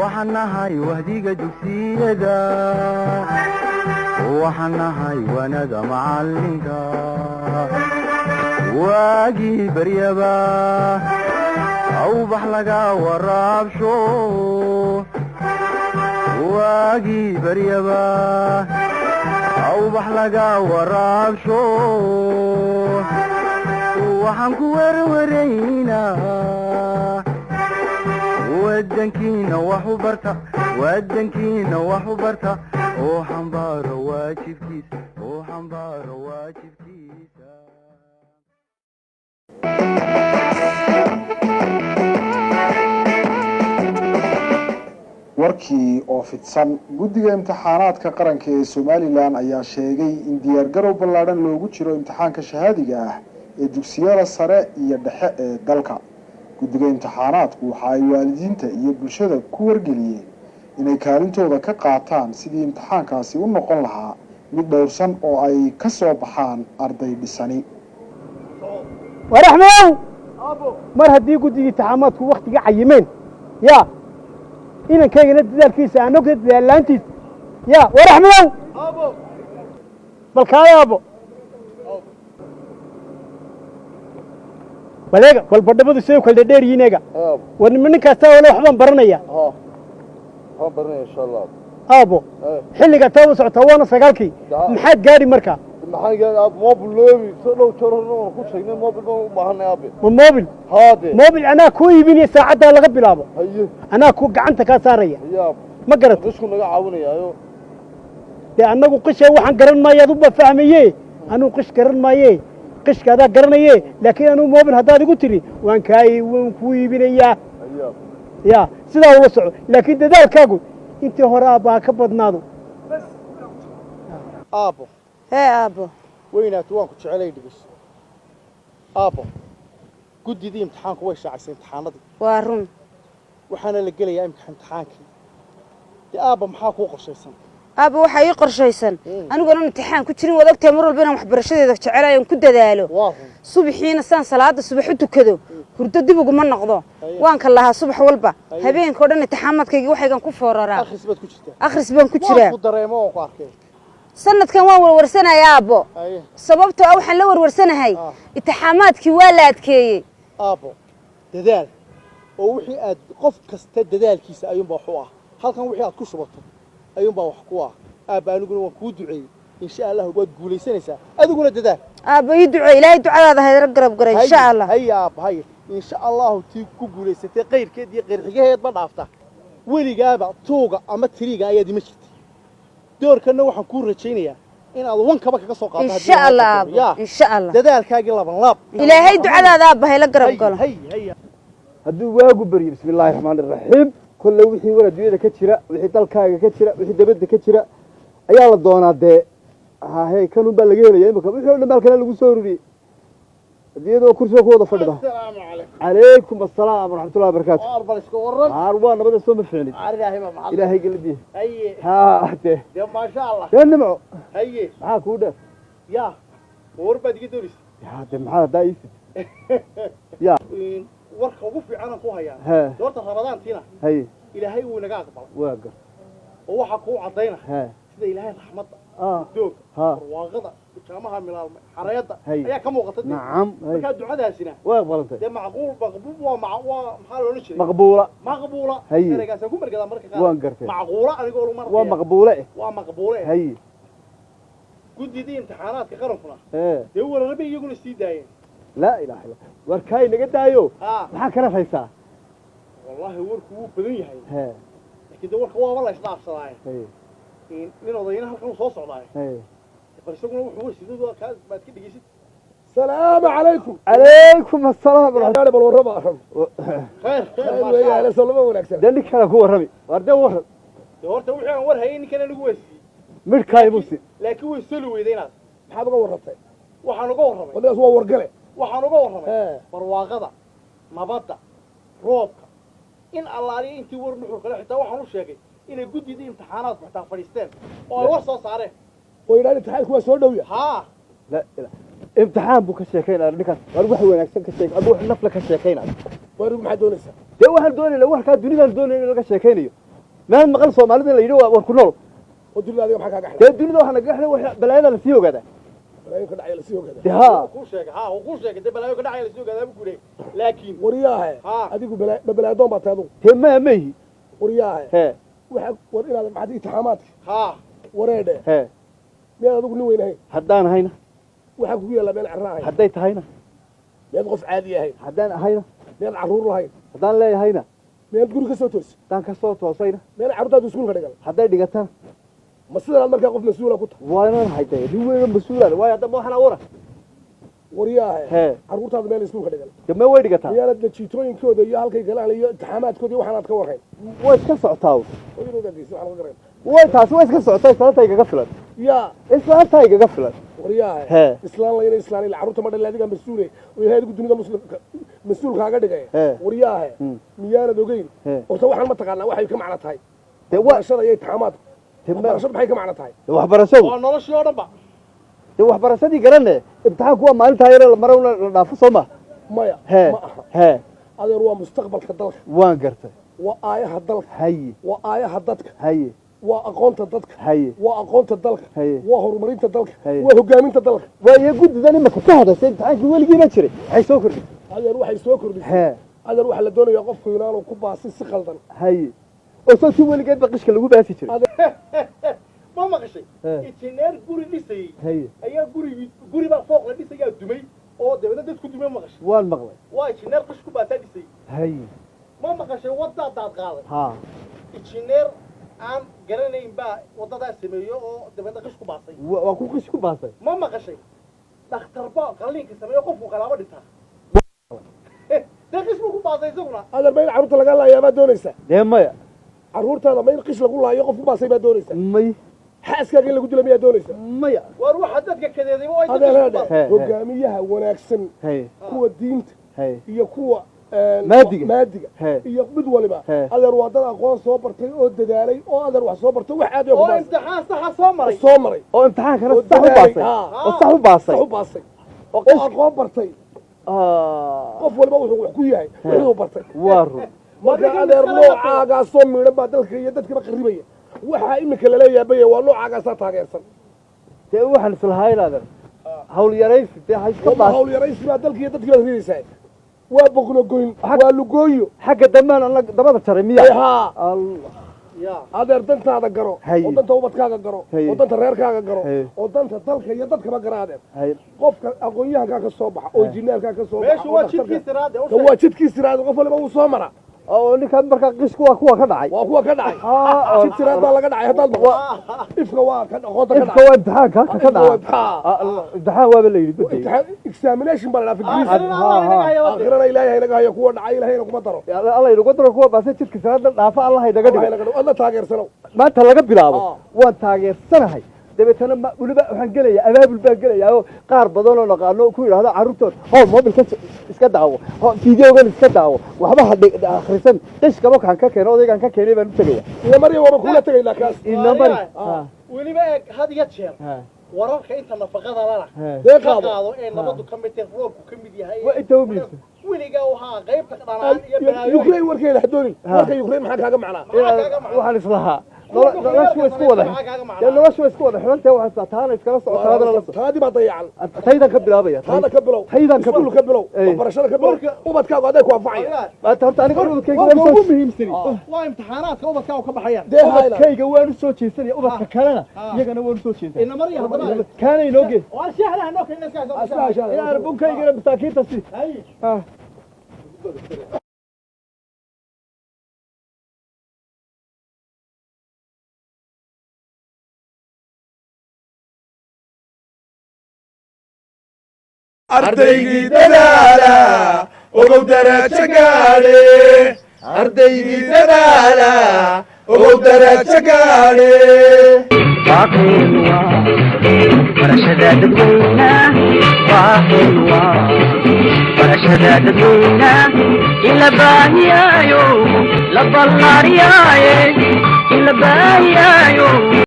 Waxaan nahay wahdiga dugsiyada, waxaan nahay waanada macalinka, waagii baryaba awbax laga waraabsho, waagii baryaba awbax laga waraabsho. Waxaan ku werwaraynaa wadankiina wax u barta, wadankiina wax u barta, oo xambaaro waajibkiisa, oo xambaaro waajibkiisa. Warkii oo fidsan. Guddiga imtixaanaadka qaranka ee Somalilan ayaa sheegay in diyaargarow ballaadhan loogu jiro imtixaanka shahaadiga ah ee dugsiyada sare iyo dhexe ee dalka. Guddiga imtixaanaadku waxa ay waalidiinta iyo bulshada ku wargeliyeen inay kaalintooda ka qaataan sidii imtixaankaasi u noqon lahaa mid dhowrsan oo ay ka soo baxaan arday dhisani. Waraxmow, mar haddii guddiga imtixaamaadku wakhtiga cayimeen, yaa inankaygana dadaalkiisa aan ogta dadaal-la'aantiis ya. Waraxmow, bal kaaya aabo, baleega walbadhabadu siday u kala dheer yihiin. Eega war nima ninkaastaa wala waxbaan baranaya aabo. Xilliga taa u socotaa waana 9-kii, maxaad gaadhi marka? Ma mobil? Mobil anaa kuu iibinaya, saacaddaa laga bilaabo anaa ku gacanta kaa saaraya, ma garat? Dee annagu qisha waxaan garan maayo, aduba fahmaye. Anuu qish garan maaye, qishka adaa garanaye, laakiin anuu mobil haddaad igu tiri waan kaa waan kuu iibinayaa. Ya sidaa ula soco, laakiin dadaalkaagu intii hore aabbaa ka badnaado. Aabbo. Hee aabbo. Weynaatu, waan ku jecelay, dhegeyso aabbo. Guddidii imtixaanku way shaacisay imtixaanadii. Waa run. Waxaana la gelayaa imika imtixaankii. Dee aabba, maxaa kuu qorshaysan? Aabbo, waxaa ii qorshaysan aniguna imtixaan ku jirin, waad ogtahay mar walba inaan waxbarashadeeda jecelayo on ku dadaalo. Waa run. Subaxiina saan salaada subax u tukado hurdo dib uguma noqdo, waan ka lahaa subax walba, habeenkao dhan imtixaamaadkayga waxaygan ku fooraraa. Akhris baad ku jirtaa. Akhris baan ku waan jiraa. Ku dareemo oon ku arkay. Sanadkan waan warwarsanaya aabbo. Sababtoo ah waxaan la warwarsanahay imtixaamaadkii waa la adkeeyey. Aabbo, dadaal oo wixii aad qof kasta dadaalkiisa ayuunbaa wax u ah. Halkan wixii aad ku shubato ayuunbaa wax ku ah. Aabba, aniguna waan kuu duceeyey, insha Allah waad guulaysanaysaa, adiguna dadaal. Aabbo, ii duceey, Ilaahay ducadaada hayra garab garay, insha Allah. Haya aabba, haya, insha Allahu tii ku guulaysatay qayrkeed iyo qayrxigaheed ma dhaafta. Weligaaba tuuga ama tiriga ayaad ima jirtay, doorkanna waxaan kuu rajaynayaa inaad wankaba kaga soo qaado haddii Insha Ilaahay Allah qadaro. Aabbo. Yaa Insha Allah. Dadaalkaagii laban laab. Ilaahay ducadaada aabba hayla garab galo. Hay hay. Hadduu waagu baryo, bismi illaahi raxmaani raxiim, kolle wixii war adduunyada ka jira, wixii dalkaaga ka jira, wixii dabadda ka jira ayaa la doonaa. Dee hahe, kanun baa laga helaya imika, wixii o dhan baa halkana lagu soo ururiyey. Adduunyada oo kursiga ku wada fadhida. Asalaamu calaykum. Calaykum assalaam waraxmatullahi wabarakaatu. Waar bal iska waran. Haar, waa nabada, soo ma fiicnid? Ilaahay baa maxad. Ilaahay geladiya. Haye. Ha dee. Dee maasha Allah. Dee Nimco. Haye. Maxaa kuu dheer? Yaa ma war baad iga doonaysa? Ya dee, maxaa haddaa iisid ya? Warka ugu fiicanaan ku hayaa. He. Doorta Ramadaantiina haye Ilaahay wuu inaga aqbalay. Waa gar. Oo waxaa kuu caddayna he sida Ilaahay raxmadda, ah dooga, ha barwaaqada, jaamaha milaalmay, xareedda Hay. ayaa ka muuqata dee. Nacam, hay. Markaa ducadaasina way aqbalantay. Dee macquul maqbuul waa waa maxaa loola jiray? Maqbuula. Maqbuula. Hay. Ereygaasaan ku margadaa marka qaar. Waan gartay. Macquula anigoo lagu Waa maqbuule. Waa maqbuule. Haye. Guddidii imtixaanaadka qarankuna ee dee wararabay iyaguna sii daayeen. Laa ilaaha illa, warkaay naga daayo. Ha. Maxaa kala haysaa? Wallaahi warku wuu badan yahay, he laakiin dee warka waaba la isdhaafsadaaye. Haye. Nin odayna halkan uu soo socdaaye. Haye. Bal isaguna wuxuu warsidadu kaa baad ka dhegeysid. Salaamu calaykum. Calaykum assalaam waraxmat. Bal warrama. Khayr khayr. Khayr Maasha weeyaane. Allah. Sallama wanaagsan. Dee nin kale ku warrami, waar dee warran. Dee horta wixii aan war hayay ninkan anigu waa siiyey. Midhkaay musi. Laakiin way soli weyday inaad. Maxaad uga warrantay? Waxaan uga warramay. Wadadaas waa wargale. Waxaan uga warramay Ee. barwaaqada, nabadda, roobka, in allaaliya intii war nuxur kale. Xitaa waxaan u sheegay inay guddidii imtixaanaadku xitaa fadhiisteen oo ay war soo saareen. Oo yidhahan imtixaanku waa soo dhow yahay. Haa. La ilaa imtixaan buu ka sheekaynaya ninkaas. Waar wax wanaagsan ka sheek ama wax nafla ka sheekaynaya. Waarigu, maxaad doonaysaa? Dee waxaan doonaynaa warkaa dunidaan doonayna in laga sheekaynayo. Meel maqal Soomaalida la yidhi war ku nool. Oo dunida adiga maxaa kaaga xidhan? Dee dunida waxaa nagaga xidhan wax balaayada lasii ogaadaa. Balaayo ka dhacaya lasii ogaada. Dee haa. Kuu sheegay, ha, kuu sheegay, dee balaayo ka dhacaya lasii ogaadaa buu ku leeyahay, laakiin Waryaahe, adigu ma balaadoon baa tahay adigu? Dee maya, mayhi. Waryaahe, hee, waxa war inaad maxaad imtixaamaadka ha wareedhe. Hee. Miyaad adigu nin weyn ahayn? Haddaan ahayna? Waxaa kugu yaallaa meel carra ahayn. Hadday tahayna? Miyaad qof caadi ahayn? Haddaan ahayna? Miyaad carruur lahayn? Haddaan leeyahayna? Miyaad guri ka soo toosi? Haddaan ka soo toosayna? Miyaad carruurtaadu iskuulka dhigan? Hadday dhigatana? Ma sidan aad markaa qof mas-uula ku tahay? Waa inaan ahay dee nin weyn oo mas-uulaan, waayo haddaba waxaan awara. Waryaahe, hee, carruurtaadu meel iskuulka dhigan? Dee ma way dhigataa. Miyaanad najiitooyinkooda iyo halkay galaan iyo imtixaamaadkooda iyo waxaan aad ka warhayn? Way iska socotaa. Hooyadoodaa geysa, waxaan ka garan. Way taasi way iska socotaa, islaanta igaga filan. Yaa? Islaanta igaga filan. Waryaahe, hee, islaan layna islaan ila carruurta ma dhalin, adigaa mas-uule oo Ilahay adigu dunida muslimka mas-uul kaaga dhigay. Hee. Waryaahe, miyaanad ogeyn? Hee. Horta waxaan ma taqaanaa waxay ka macno tahay dee wa waxbarashada iyo imtixaamaadku? Dee ma waxbarashadu maxay ka macno tahay? Dee waxbarashadu waa noloshii oo dhan ba. Dee waxbarashadii garanne, imtixaanku waa maalintaa yare la maro la dhaafo, soo ma? Maya. Hee. Ma aha. Hee. Adeer, waa mustaqbalka dalka. Waan gartay. Waa aayaha dalka. Haye. Waa aayaha dadka. Haye. Waa aqoonta dadka. Haye. Waa aqoonta dalka. Haye. Waa horumarinta dalka. Haye. Waa hogaaminta dalka. Waa iyo guddidan imaka ka hadashay imtixaankii weligiiba jiray waxay soo kordhisay? Adeer, waxay soo kordhisay, hee, adeer, waxaa la doonayaa qofku inaanu ku baasin si khaldan. Haye, oo soo si weligeed ba qishka lagu baasi jiray. Ma maqashay? He. Injineer guri dhisayey haye ayaa gurigii, guri baa fooq la dhisayaa dumay oo dabeedna dad ku dumay, ma maqashay? Waan maqlay. Waa injineer qish ku baasaa dhisayey. Haye. Ma maqashay waddaa daad qaaday? Haa. Injineer aan garanayn baa waddadaa sameeyo oo dabeedna qish ku baasay. Waa ku qish ku baasay. Ma maqashay dhakhtar baa qalliinka sameeyo, qofku qalaabo dhintaa, dee qish buu ku baasay isaguna. Adeer, ma in carruurta lagaa laayaa baa doonaysaa? Dee maya. Carruurtaada ma in qish lagu laayo qof ku baasay baa doonaysaa? May. Xaaskaaga in lagu dilo miyaa doonaysaa? Maya. Waar waxa dadka kadeeday oo ay dadka Adeer, ku heedhe. baasay. He, he. Hogaamiyaha wanaagsan, haye, kuwa diinta haye, iyo kuwa Maadiga. Maadiga He. iyo mid waliba, He. adeer, waa dad aqoon soo bartay oo dadaalay oo adeer wax soo bartay, wax aad oo imtixaan saxa soo maray. Soo maray. Oo imtixaankana oo sax u dadaalay. baasay. Haa. Oo sax u baasay. Sax u baasay. Oo oo qish aqoon bartay. Ah, Qof waliba wuxuu wax ku yahay wuxuu bartay. Waa run. Marka adeer, noocaagaasoo miidhan baa dalka iyo dadkaba qarribaya. Waxaa iminka lala yaabaya waa noocaagaasaa taageersan. Dee waxaan islahaa inaadan hawl yaraysi dee ha iska Waa baas. Hawl yaraysi baa dalka iyo dadkiibaad ridaysaa, waa boqnogoyn, waa lugooyo. Xagga dambaan anna dabada jaray miya? Haa. Allah. Ya. Adeer, dantaada garo. Haye. Oo danta ubadkaaga garo. Haye. Oo danta reerkaaga garo. Haye. Oo danta dalka iyo dadkaba gara, adeer. Haye. Qofka aqoon-yahankaa ka soo baxa oo injineerkaa ka soo baxa meeshu oo waa dhakhtarka- jidkii siraade u Ka waa jidkii siraad, qof waliba wuu soo maraa. Oo ninkan markaa qishku waa kuwa ka dhacay. Waa kuwa ka dhacay. Ah, Jid siraad baa laga dhacay haddaad maqlo, ifka waa ka aqoonta ka ifka dhacay. waa imtixaanka ka Ifka waa dhaca. imtixaan. Ah, Allah, imtixaan waaba la yidhi badey. Imtixaan, examination baa la dhahaa ingiriisi. Aakhirana Allah inaga hayo wade. Aakhirana Ilaahay naga hayo kuwa dhacay, Ilaahayna kuma daro. Alla inagu daro kuwa baase jidka siraadda dhaafa, Allah inaga Allah dhigo. inaga dhigo. Adna taageersanow. Maanta laga bilaabo Ah. waan taageersanahay. Dabeetana weliba waxaan gelayaa abaabul baan gelayaa oo qaar badan oo naqaano ku yidhahdo carruurtood ho mobilka iska daawo, ho fideogan iska daawo, waxba ha akhrisan, qishkaba kaan ka keeno odaygaan ka keenay baan u tegaya. Ina marya waaba kuula tegaynaa kaas. Ina mari. Waaryahay, weliba eeg, had iyo jeer wararka inta nafaqada lana Dee ka qaado. Qaado ee nabadu ka mid tahay, roobku ka mid yahay. Waa inta u muhiimsan. Weligaa waxaa qaybta dhanaan iyo balaayo. Ukraine warkeeda ha doonin. Ha. Warka Ukraine maxaa kaaga macnaa? Maxaa kaaga macnaa? Waxaan islahaa Kuwa noloshu way isku wada maxaa kaaga macnaa? dee noloshu way isku wada xidhantahay, waxaan islahaa taana iskala socoto taadana la soco. Taadii baa dayacan. Taydan ka bilaabaya. Taada ka bilow. Taydan ka iskuul ka bilow. Ey. Waxbarashada ka bilow. Ubadkaagu aday ku anfacaya. Maanta horta aniga ubadkayga warka waan ugu usoo muhiimsani waa imtixaanaadka ubadka oo ka baxayaan. Dee hayla. Ubadkayga waan usoo jeesanaya, ubadka kalena Ah. iyagana waan usoo jeesanaya. Ina marya haddaba. Kaana inoo gee. Waa sheexlaha noo keenay iska. Inaan arbukaygana masaakiinta si Hay. Ah. Ardaygii dadaala ogow darajo gaadhe, ardaygii dadaala ogow darajo gaadhe. Barashada dadweyna waa barashada dadweyna in la baahiyaayo, la ballaariyaaye, in la baahiyaayo.